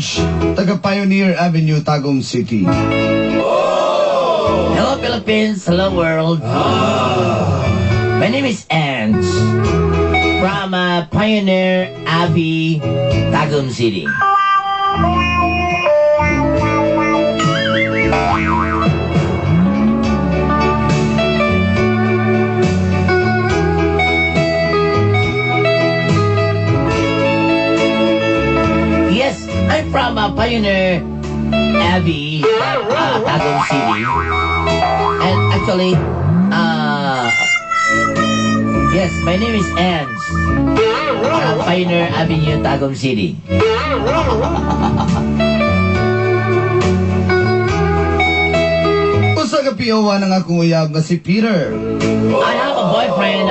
Ange, taga Pioneer Avenue, Tagum City. Hello, Philippines. Hello, world. My name is Ange from Pioneer Abbey, Tagum City. Yes, I'm from Pioneer Abbey, Tagum City. And actually, yes, my name is Ange from Pioneer Avenue, Tagum City. Usa ka PO1 ang akong uyab nga si Peter. I have a boyfriend,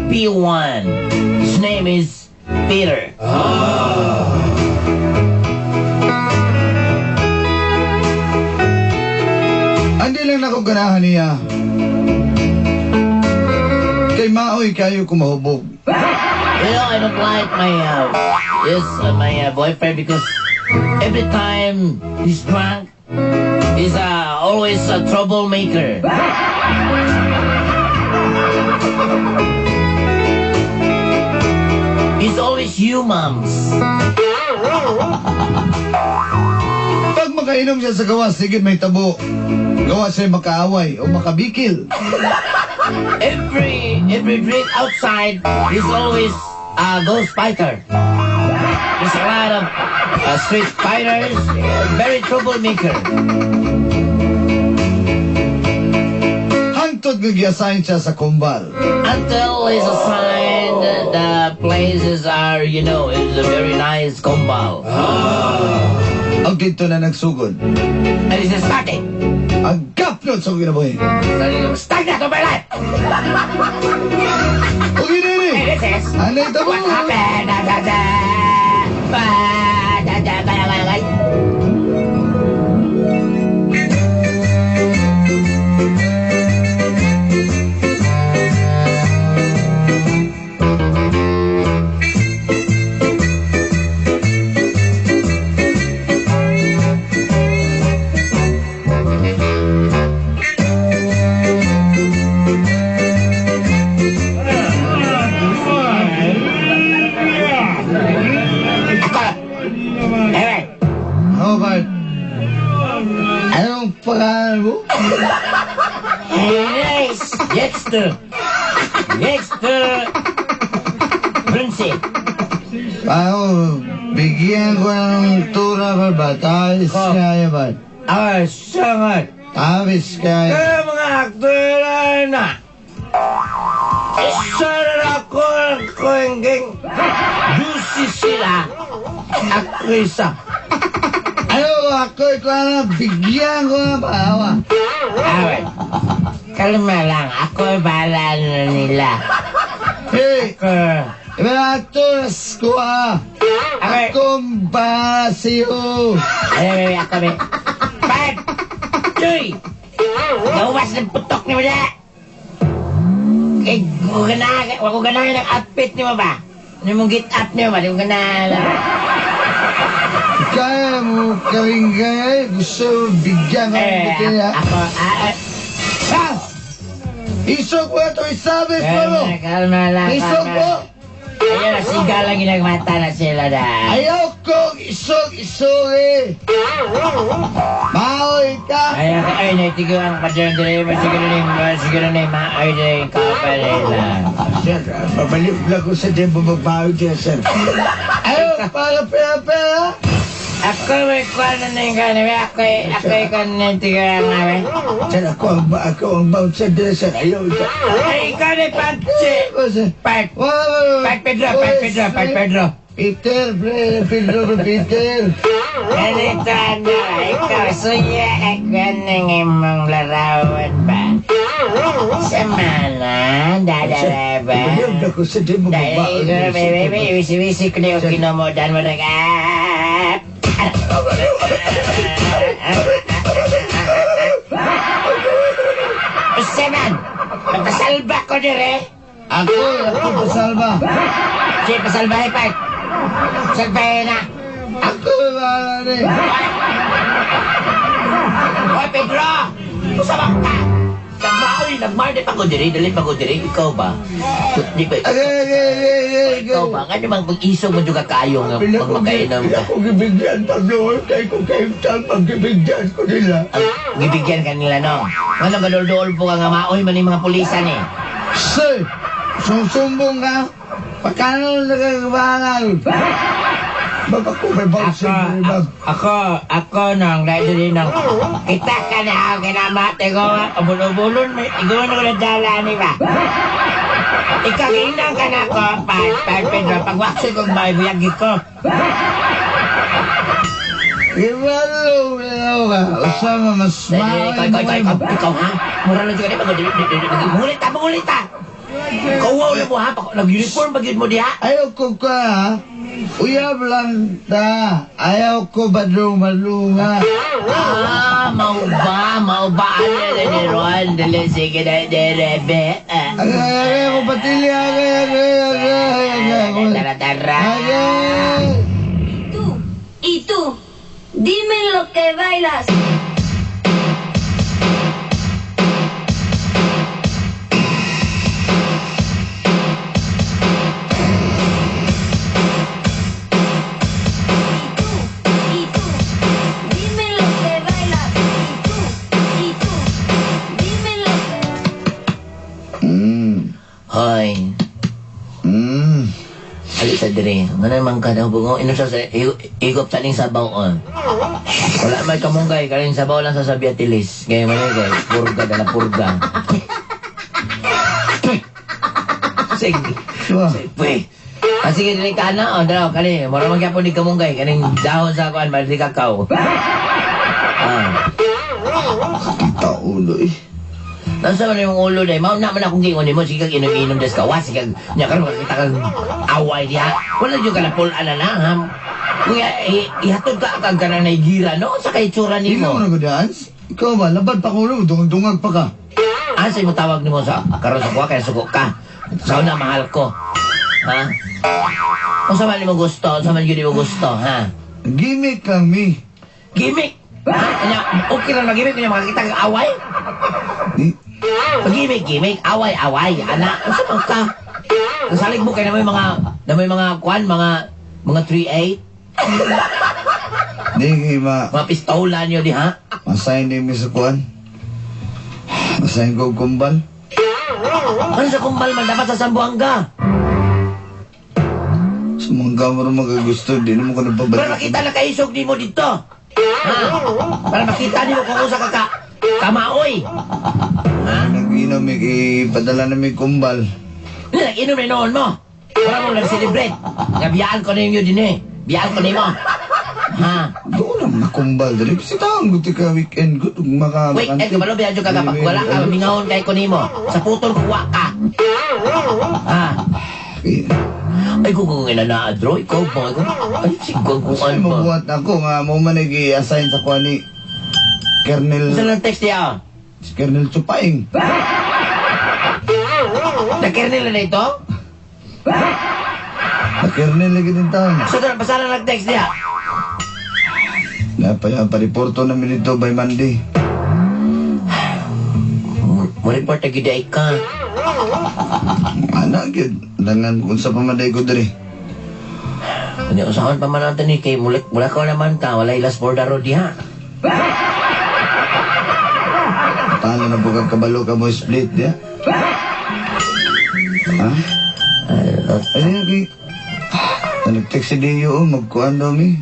P1. His name is Peter. Andi lang nako ganahan niya. Kay maoy kayo kumahubog. You know, I don't like my yes, my boyfriend because every time he's drunk, he's always a troublemaker. He's always you, moms. Pag makainom siya sa gawas, sige may tabo. Gawas siya makaaway o makabikil. Every drink outside, he's always a ghost fighter. There's a lot of street fighters, very troublemaker. Hangtod nga gi-assign siya sa kumbal. Until he's assigned, the places are, it's a very nice kumbal. Ang dito na nagsugod. And he's starting. Ang gapnot sa kinabuhi. Start that to my life! O ginini! Hey, this is Ano ito mo? what happened? Da, da, da. Ba, da, da, ba, ba, ba. Ako! Ewe! Oh, Bart. Anong pangalan mo? Yes! Dexter! Dexter! Prince! Ako, bigyan ko ng tura ba ba? Tapis kaya ba? Ah, sangat! Tapis kaya. Kaya mga aktor na! Isa na ako ang kuwengeng dusi sila. Ako isa. Ano ako, ikaw na, bigyan ko ng pahawa. Awe. Kalma lang. Ako bahala na nila. Hey, Ako. Ibaturas ko ah. Ako. Akong basiyo. Ay, ay, ay, ako may. Bad! Tuy! Gawas ng putok ni mo na! Eh, wag ko ganahan ang outfit ni mo ba? Ano mong get up ni mo ba? Di mo ganahan. Kaya mo karingay, gusto mo bigyan ka ng Eh, butila. ako, ah, ah, Ha! Isok mo ito, isabis mo mo! kalma, kalma lang, Isok kalma. mo! Ayun, siga lang ginagmata na sila na. Ayaw kong isok-isok eh! Maoy ka! Ay, ay, naitigo ang padyan din, siguro na yung, siguro na yung maoy din, kapalila. Sir, pabalik lang ko sa tempo magbaho dyan, sir. Ayaw para pera-pera! Ako may kuwan na yung kanin, ako, ako yung kanin tigo ang namin. Sir, ako ang bouncer dyan, sir. Ayaw, sir. Ay, ikaw na patsi! Pat, Pat Pedro, Pat Pedro, Pat Pedro. Peter, pre, Pedro, Peter. Ganito na, ikaw, suya, ako ng imong larawan ba? Sa mana, dadala ba? Pabalik lang ko sa tempo magbaho Dahil, dyan, sir. baby, wisi-wisi ko na yung kinomodan mo nag... Ah! Seven! Magpasalba ko dire! Ako, ako pasalba. Sige, pasalbahe pa! Salbahe na! Ako bahala ni. Hoy, Pedro! Usabak ka! Nagmaoy, nagmaoy pa ko diri, dali pa ko diri. Ikaw ba? Di ba? Agay, agay, agay, agay, Ikaw ba? Nga namang pag-isog mo juga kayo nga Pila pag ko makainom pila ka. ko gibigyan, Pablo. Kay ko kahimtang pagbibigyan ko nila. Ang gibigyan ka nila, no? Nga nang gadol-dol po ka nga maoy man yung mga pulisan eh. Sir, susumbong ka. Pagkano nagkakabalan? Baba ko may boxing Ako, ni Bob. ako, ako nang dahil din nang kita ka na ako kinamate ko, ubul-ubulon, may iguan ko na dala ni ba? Ikaw, ginang ka na ako, pa, pa, Pedro, pagwaksin kong may buyagi ko. Ibalo, ilaw ka. Usama, mas Ikaw, maoy ikaw, ikaw, mo. ikaw, ikaw, ha? Mura lang dyan ka mangulit ta, mangulit ta! Ikaw, wow na mo, ha? Nag-uniform ba yun mo diha? Ayaw ko ka, ha? Uyab lang ta. Ayaw ko badrong malunga. Ah, mau ba, mau ba? Ano na ni Ron? Dali, sige na, derebe. Agay, agay, ako patili. Agay, agay, agay, agay. Tara, tara. Agay! Tú y tú, dime lo que bailas. Y tú, dime lo que bailas. Y tú, dime lo que Hoy, alis sa dire. Nga naman ka na bungo. Inom sa igop sa ning sabaw on. Wala may kamunggay. Kaning sabaw lang sa sabiatilis. Ngayon man yun, guys. Purga, dala purga. Sige. Suwa. Pwe. Ah, sige, dili ka na. O, dalaw, kani. Mura man gyapon ni kamunggay. Kaning dahon sa kuan, mali kakao. Ah. Kita ulo eh. Nasa man yung ulo na mao na man akong giingon nimo sige kag inom-inom des kawas sige kag nya karon makita kag away diha. Wala jud ka na pull ana na ha. Kung ihatod ka kag kanang naigira no sa kay itsura Di nimo. mo na ko dance? Ikaw ba? Labad pa ko ulo. Dungag-dungag pa ka. Asa mo tawag nimo sa karon sa kuha kay suko ka. Sa una mahal ko. Ha? Unsa man nimo gusto? Unsa man gyud nimo gusto, ha? Gimmick lang mi. Gimmick. Ha? Nya, okay ra na gimmick kunya makakita kag away. Di, Gimmick, gimmick, away, away. Ana, unsa man ka? Nasalig mo kay na may mga kuan, mga 38, di kay ma... mga pistola niyo di ha? Masign din mi sa kuan. Masign ko kumbal. Ano sa kumbal man dapat sa Sambuanga? Sa mga gamaro magagusto, di naman ko Para nagpabalik. makita na kaisog nimo dito. Ha? Para makita nimo kung usa ka ka kamaoy. Ha? Nag-inom, may ipadala na may kumbal. Nag-inom na noon mo. Para mo nag-celebrate. Nga biyaan ko ninyo din eh. Biyaan ko nimo. Ha? Doon lang na kumbal dali. Kasi taon guti ka weekend good. Maka, Weekend ka malo biyan ka kapag wala ka mingahon kay ko nimo. Sa putol ko wa ka. Ha? Ay kung kung ina na adro ikaw ba ikaw? Ay siguro kung Kasi ano ba. mabuhat ako nga mo man nag-i-assign sa kuan ni Colonel Sa lang text niya. si Colonel Chupaing. Na kernel na ito? Na Colonel lagi din taon. So doon, basta na nag-text niya. Napaya pa-reporto namin dito by Monday. Mo-report na gyud ay ka. Ana gyud langan kung sa pamaday ko diri. Kunya usahan pa man natin ni kay mulik mula ka naman ta walay last border road diha. Paano na po kang kabalo ka mo split ya? Ha? Ay, kay... Nag-text si Dio, oh, magkuhan daw mi.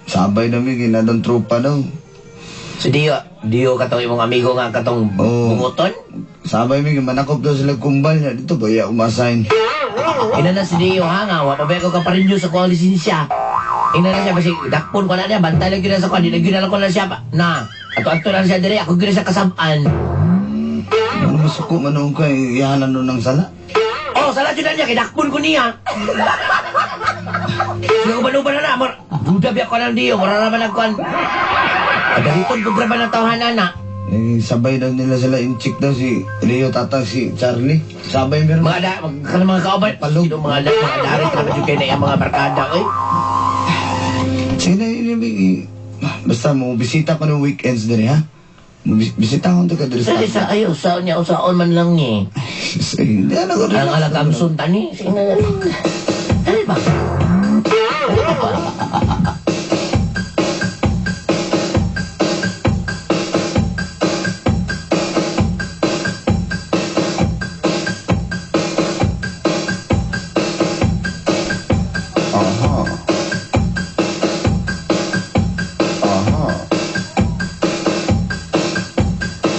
Sabay daw mi, ginadang tropa daw. So Dio, Dio katong imong amigo nga katong Oo. bunguton? Sabay mi, manakop daw sila kumbal niya. Dito ba, iya umasign. Ina na si Dio ha nga, wa pa ba ko kaparinyo sa kuang lisensya. Ina na siya kasi dakpon ko na niya, bantay lang gyud na sa kuan, di na gyud na lang ko na siya pa. Na, ato-ato lang siya dire, ako gyud na siya kasab-an. Ano masuko man noon ka, ihanan nun ng sala? Oh, sala jud na niya kay dakpon ko niya. Sige ko baluban na na, mor. Duda biya ko lang Dio, mura naman ang kuan. Adaliton ko grabe ng tawhanan na. Eh, sabay daw nila sila in-check daw si Leo Tatang si Charlie. Sabay meron. Mga da, mga, mga kauban, Palog. sino mga da, mga darit naman yung kay na iyang mga barkada, oy. Sige na, ni basta mo bisita ko ng weekends diri ha. Bisita ko ka diri Sa sa ayo, sa niya usaon man lang ni. Hindi ano ko Ang alagamson tani. Sige na lang. Dali ba? Dali ba? Aha. Aha.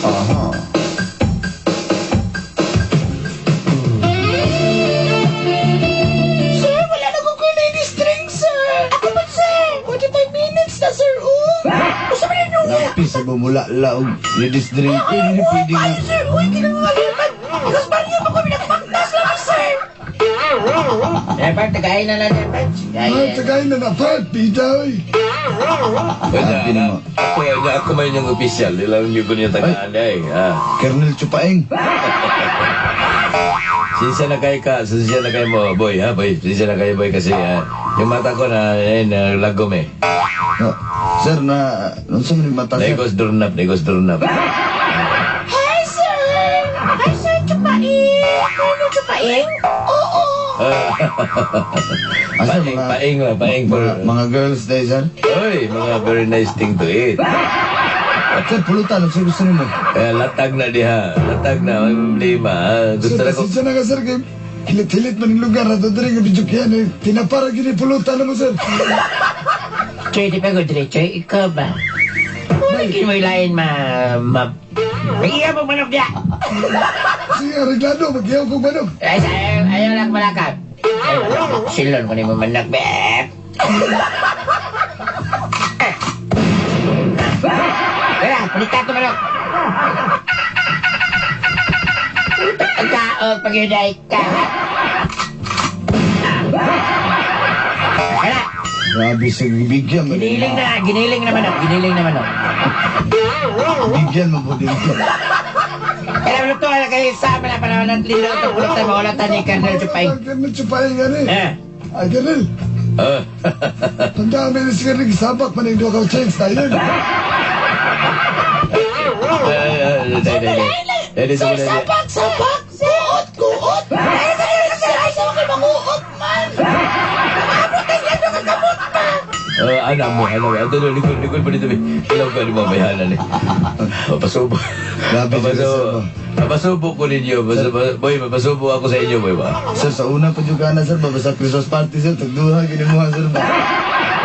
Aha. Sir, wala na ko kuya ladies drink, sir. Ako ba, sir? 45 minutes na, sir, oh. Gusto mo ninyo nga? Lapis sa bumula og ladies drink. Eh, hindi pwede nga. Ay, sir, uy, kinangaliman. Because baryo mo kami nagpagtas lang, sir. Eh, Bart, tagayin na natin, Bart. Ay, Tagayin. tagay na na, Bert. Bida, oy. Grabe naman. Ako, ako man yung opisyal. Ilang niyo ko niya tagaan eh. Ah. Colonel Chupaeng. Sinsya na kayo ka, sinsya na kayo mo, boy, ha, boy. Sinsya na kayo, boy, kasi yung mata ko na, eh, nalagom eh. Oh, sir, na, unsa man yung mata, sir? Negos durnap, negos durnap. Hi, sir. Hi, sir, Chupaing. Ano, Chupaing? Oo. Ah, sir, Paing, paing lah, paing. Mga girls day, sir. Oy, mga very nice thing to eat. Sir, pulutan, ano gusto nimo? Eh, latag na diha, latag na, may problema. Ah. Sir, Gusto na ko. pasensya na ka, sir. Kay hilit-hilit man yung lugar na to diri nga video kaya eh. Tinapara gini pulutan na mo, sir. Choy, di ba ko dire? Choy, ikaw ba? Lagi mo ilain ma... ma... Iya mo manok niya! Sige, areglado. Maghiyaw kong manok. Ay, ayaw, ayaw lang malakad. Silon ko ni mo manak, beb. Tara, palita ko manok. Ang kaog, pag-yunay ka. Wala. Grabe sa bigyan mo. Giniling na, giniling na manok, giniling na manok. Bigyan mo po din. Kaya luto, ala kayo sa amin na panahon ng lilo, ito pulutan mo, wala tani Colonel Chupaing. Colonel Chupaing, ano eh. Eh, Ay, Colonel. Ah. Tandaan may si Colonel Sabak man yung duha ka checks tayo. Ay, ay, ay, ay, ay, ay. Ay, Sir, sapak, sapak. Kuot, kuot. Ay, sir, sir, ay, sa kayo manguot man. Maabot ang yan, nakakamot pa. Ah, anak mo, anak mo. Ito, likod, likod pa dito. Ilaw ka ni mamayanan eh. Mapasubo. Grabe sila, sir, ba? Mapasubo ko ninyo. Boy, mapasubo ako sa inyo, boy ba? Sir, sa una pa juga na, sir, ba? Basta Christmas party, sir, tagduha, ginimuha, sir, ba?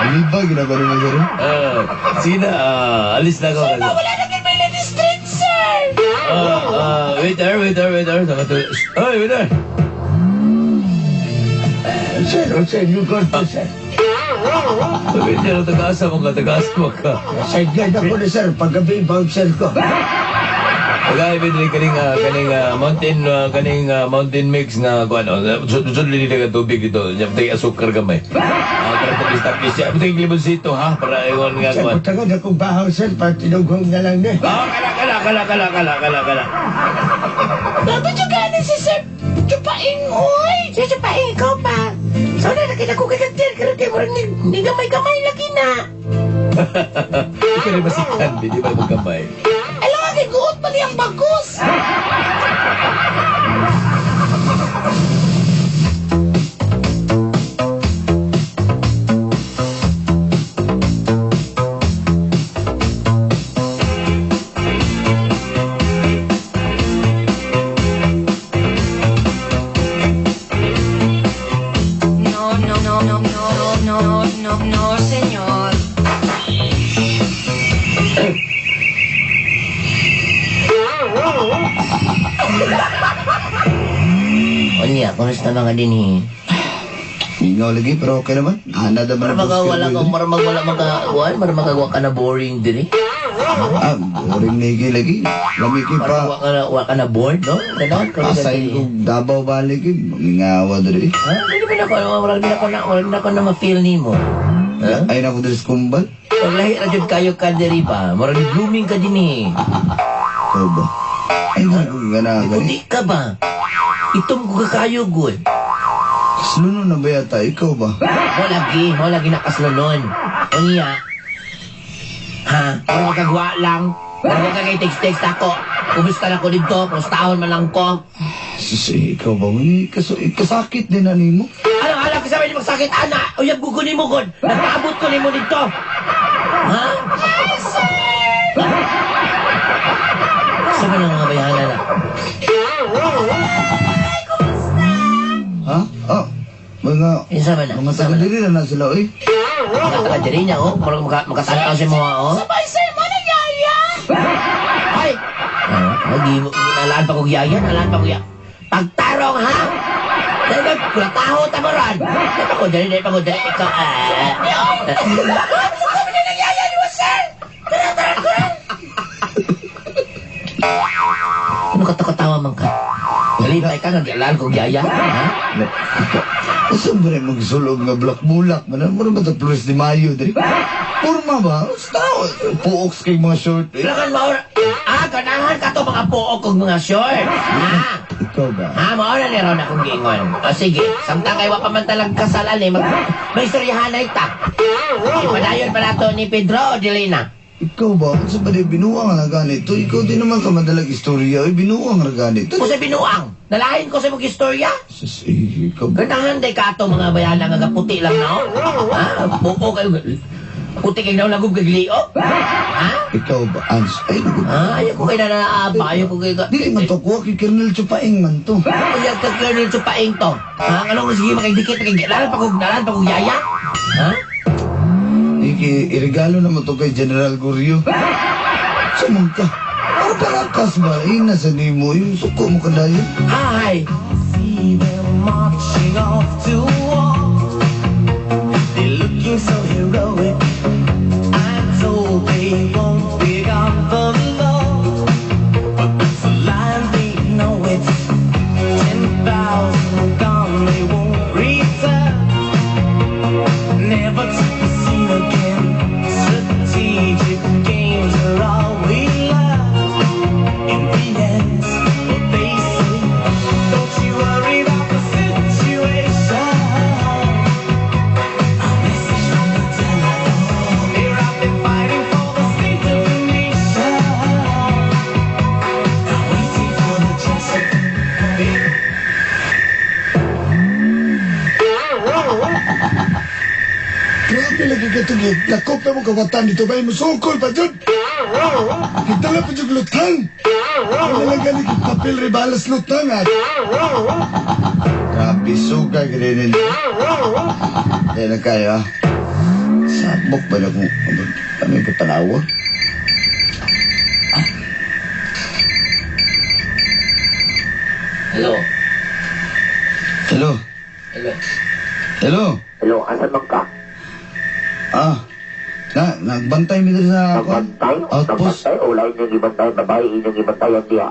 Di ba, ginagawa mo, sir? Ah, sige na, alis na ako. Sir, wala na kayo may ladies drink, sir. Waiter, waiter, waiter. Ay, waiter. Sir, oh, sir, you got to, sir. Waiter, tagaasa mo ka, tagaasa mo ka. Sideline ako na, sir. Paggabi, bouncer ko. Tagay, waiter, kaning, kaning mountain, kaning mountain mix nga, kuan, oh, sud nila ka tubig dito. Diyan, tayo asukar gamay. Para tapis-tapis siya. Tayo limonsito, ha? Para ingon nga, Sir, kuan. butangan akong bahaw, sir. Para tinughong na lang na. Ah, kala, kala, kala, kala, kala, kala, kala. Dapat yung ganin si Sir Chupaing, oy! Sir Chupaing, ikaw pa. So na, nakita ko kagatir, karon kay murag ni gamay-gamay lagi na. Ikaw rin masikan, hindi ba magkamay? Alam nga, kay guot pa niyang bagos. No, no, no, no, no, no, no, no, señor. Unya, kumusta mga dinhi? Mingaw lagi, pero okay naman. Handa naman Para ang maka wala boy, kang para wala maka kuan, para makagawa ka na boring diri. Ah, boring lagi lagi. Lami kay Para pa. wa ka na bored, no? Ganon, Asay ko Davao balik eh. Mingawa diri. Ha? Hindi ba na ko, wala din ako na, wala din ako na ma-feel nimo. Ha? Ay na ko diri sa kumbal. Paglahi ra jud kayo ka diri ba? Murag blooming ka din eh. Ikaw ba? Ay na ko gana gani. Puti ka ba? Itom ko ka kayo good. Kasluno na ba yata? Ikaw ba? Mo lagi nakaslunon. Unya, Ha? Mura magkagwa lang. Mura ka kay text-text ako. Kumusta na ko dito? Kumustahon man lang ko. Sus, eh, ikaw ba? Uy, kasakit din na nimo. Anong alam ko sa amin magsakit, ana? Uyab ko ni mo, God. Nagpaabot ko ni mo dito. Ha? Sa ba ng mga bayahana na? Ha? Oh, mga... Isa ba na? Mga Isa ba na? taga-diri na na sila, oy. Mga taga-diri niya, oh. Murag makasanaw sa mga, oh. Sabay, sir, mo na yaya! Ay! Nalaan pa kong yaya, nalaan pa kong yaya. Pagtarong, ha? Dahil ba, kulataho tamaran. Dahil pa ko, dali, dahil pa ko, dali. Ikaw, ah. Kami na ng yaya ni mo, sir! Tara, tara, tara! Ano ka takatawa man ka? Kalipay ka, nag-alaan kong yaya, ha? Asa ba rin magsulog nga black bulak? Manan mo rin ba ito Flores de Mayo, diri? Purma ba? Basta, puoks kay mga short. Eh. Kailangan maura. Ah, ganahan ka to mga puok kong mga short. Ha? Ikaw ba? Ha, maura ni Ron akong giingon. O sige, samtang kay wa pa man talag kasalan eh, may istoryahan na ita. Ipadayon pa nato ni Pedro o Delina. Ikaw ba? Sa ba di binuang na ganito? Ikaw din naman ka madalag istorya. Ay, binuang na ganito. Kung sa binuang, nalahin ko sa mong istorya. Sus, eh, ikaw ba? Ganahan day ka ato mga bayana nga puti lang na oh. Ha? Buo kayo. Puti kayo na lagog kaglio. Ha? Ikaw ba? Ans, ay, naku. Ha? Ayaw ko kayo na naaba. Ayaw ko kayo. Dili man to, kuha kay Colonel Chupaing man to. Ayaw ka Colonel Chupaing to. Ha? Anong sige makigdikit? Nalan pa kong, nalan pa kong yaya? Ha? Iki, irigalo naman to kay General Gorio. Sumang ka. Para parakas ba? Ina sa nimo, yung suko mo kadayon. Hi! See them marching off to war. They're looking so heroic. I'm told they won't be gone for long. But it's a lie, they know it. 10,000 gone, they won't return. Never to be seen again. Strategic games are all we learn. In the end, what they say. Don't you worry about the situation. A message from the telephone. They're out there fighting for the state of the nation. They're waiting for the chance to be. Grabe lagi ka itong lakop na mong kawatan dito ba? Musukol pa dyan! Nagdala pa dyan lutang! Ano lang galing yung papel ribalas lutang ah! Grabe, suka, ganyan. Kaya na kayo, ah. Sabok ba na kung ano yung patanawa? Hello? Hello? Hello? Hello? Hello, asan man ka? Ah, na, nagbantay mi diri sa Nagbantay? Outpost. Nagbantay? O lain niyong ibantay? Babae inyong ibantayan diya?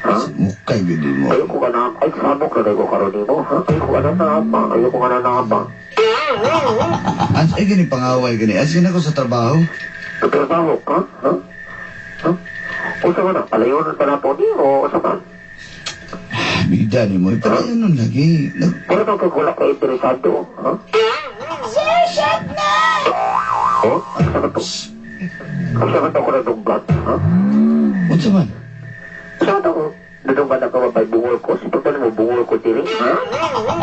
Ha? Mukay gid mo. Ayaw ko ka na, ay samok na ko karon nimo, ha? Ayaw ko ka na naapa, ayaw ko ka na naapa. Ans ay gani pangaway gani. As gani ako sa trabaho. Nagtrabaho ka, ha? Ha? Usa man na, palayonon pa na po ni, o usa man? Bida ni mo. Pero ano lagi? Pero nang kagula ka interesado, ha? Sir, shot na! Oh, asa man to? Asa man to ko nadunggan, ha? Unsa man? Asa man to ko nadunggan ang kamabay bungol ko? Sipag mo bungol ko diri, ha?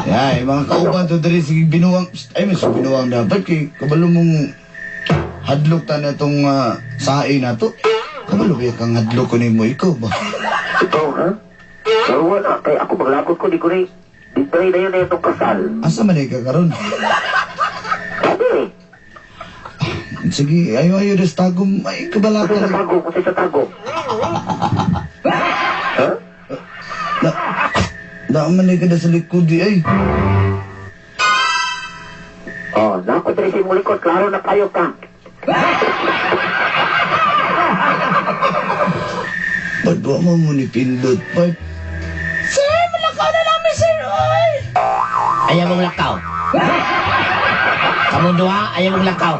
Ay, mga kauban to diri sige binuang. Psst, ay mas binuang dapat kay kabalo mong hadlok ta na itong sae na to. Kabalo ba kang hadlok ko nimo ikaw ba? Ikaw, ha? Pero wala, kay ako maglakot ko, di ko rin. Di pa rin na yun na itong kasal. Asa man ka karon? Sabi eh. Sige, ayo ayo des tagom. Ay kabala Kasi ka. sa tagong, kasi sa tagong. Ha? Na, na man ka na sa likod di ay. Oh, nako diri sa imong likod, klaro na kayo ka. Ba't wa mo mo ni pindot, Bart? Sir, malakaw na namin, sir, oy! Ayaw mong lakaw. Kamong duha, ayaw mong lakaw.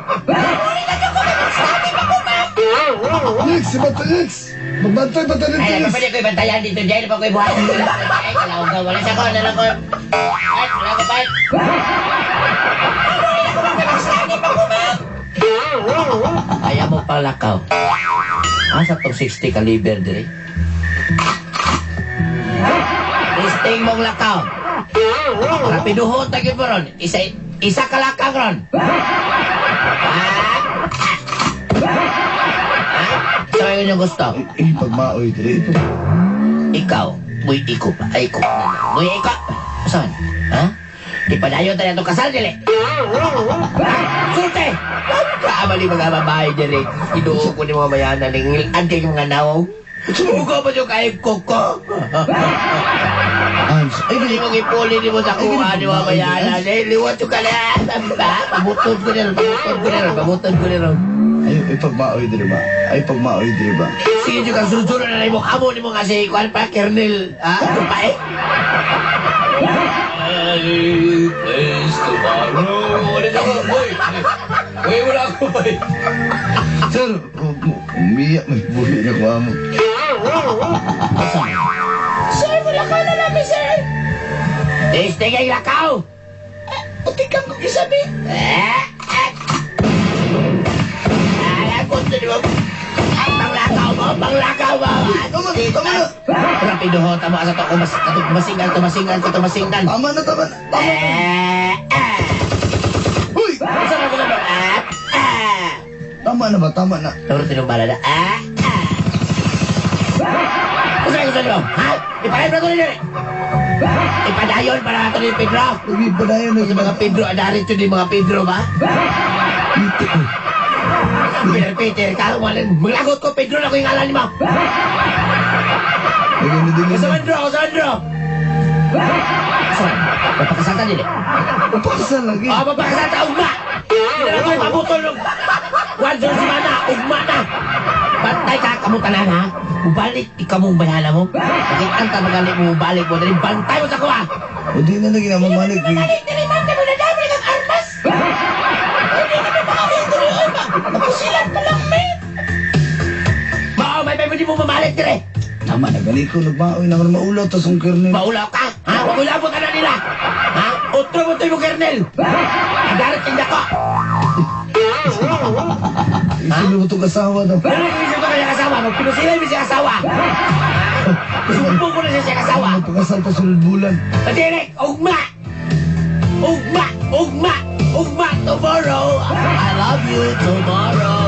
Yex, si Bata Yex! Magbantay ba tayo Ay, dito, Yex? pwede ko ibantayan dito. Diyan pa ko ibuhat. Ay, kalawag ka. Wala sa ko. Nalang ko. Ay, wala ko, Bart. Panglakaw. Asa tong 60 caliber dire? Testing mong lakaw. Rapiduhon ta gyud mo ron. Isa isa ka lakang ron. Ah! Ah! Sa yun yung gusto. Eh, pagmaoy diri ito. Ikaw, muy iko pa. Ay, iko na lang. Muy iko. Saan? Ha? Ipadayon tayo itong kasal, dili. Ah, Sulte! Kaamali mga babae diri. Iduo ko ni mga bayana ning angking mga nawong. Sumugo pa yung kayo koko. Ans, ay Ay, dili. mo gipuli ni mo sa kuha ni mga bayana. Ay, liwat yung kala. Pabutod ko nila, pabutod ko nila, pabutod ko nila. Ay, ay pagmaoy diri ba? Ay pagmaoy diri ba? Sige, yung kasunod na na mo. Amo ni mo nga si Kwan pa, Kernel. Ha? Ito pa eh. Ay, please tomorrow. Wala na ako. Uy! Uy, wala ako, bay. Sir, umiyak may buhi na ko amo. Sir, wala ka na namin, sir. Testing ang lakaw! Puti kang kong isabi. Eh, eh. Ay, gusto niyo. Ay, panglakaw mo, panglakaw mo. Tama, tama na. Rapido ho, tama sa to. Kumas, tumasingan, tumasingan, ko, tumasingan. Tama na, tama na. Tama na. Eh, eh. Uy! Saan ako na? Ah, ah. Tama na ba? Tama na. Turo tinumbala na. Ah, ah. Gusto niyo, gusto niyo? Ha? Ipadayon pa ito ni Ipadayon para nato ni Pedro. Lagi padayon na Sa mga Pedro, adarit yun yung mga Pedro ba? Peter, Peter, ka, walang maglagot ko, Pedro na ko yung ngalan mo. Lagi na din Sa Andro, sa Andro. Saan? Papakasal din eh. Pakasal lagi. Oh, papakasal ta, ugma! Hindi na ko ipabutol ng one zero semana, ugma na! Bantay ka, kamutanan ha? Mubalik, ikaw mong bayana mo. Bakit ang tamagali mo, mubalik mo, dali bantay mo sa kuha! O di na lagi na mamalik. Balik diri, ma'am, kay mo nadami kang armas. Hindi na mga diri, oy, mapusilan pa lang, men. Mao, may may mo mamalik dire! Tama na, gani ko. Nagmaoy naman maulaw tas ang kernel. Maulaw ka! Ha? Huwag ulabot ka na nila! Ha? Utro mo ito yung kernel! Adarit yung dako! Isip mo itong asawa daw. Ano yung isip ko kanya kasama? Magpinusilay mo siya asawa! Sumpong ko na siya siya kasawa! Magpakasal pa sunod bulan. Matirik! Ugma! Ugma! Ugma! Ugma tomorrow! I love you tomorrow!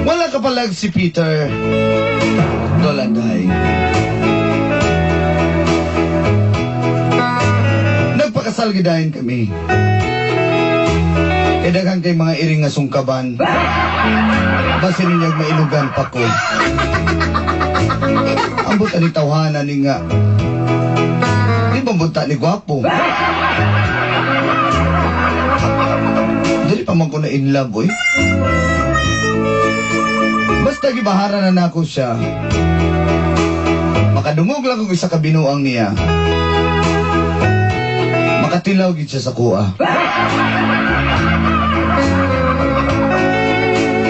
Wala kapalag si Peter Dolanday. Nagpakasal gidahin kami. Kaya daghang kay mga iring nga sungkaban. Basin ninyag mailugan pa ko. Ambot ani tawhana ni nga. Di ba bunta ni gwapo? Dili pa man ko na in love, oy. Basta gibahara na nako siya. Makadungog lang kog isa ka binuang niya. Makatilaw gid siya sa kuha.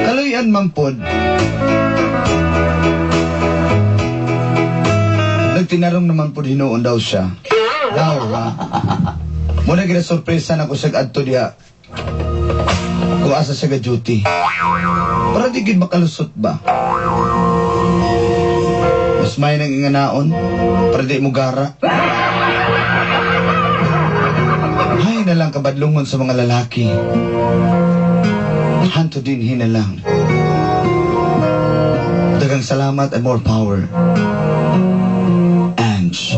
Kaluyan man pod. Nagtinarong naman pod hinuon daw siya. Daw ha. Muna gina sorpresa na ko siya adto diha. Kung asa siya ga duty. Para di gid makalusot ba? Mas may nang inganaon para di mo gara. Hay na lang kabadlungon sa mga lalaki. Hanto din hinalang. Dagang salamat and more power. Ange.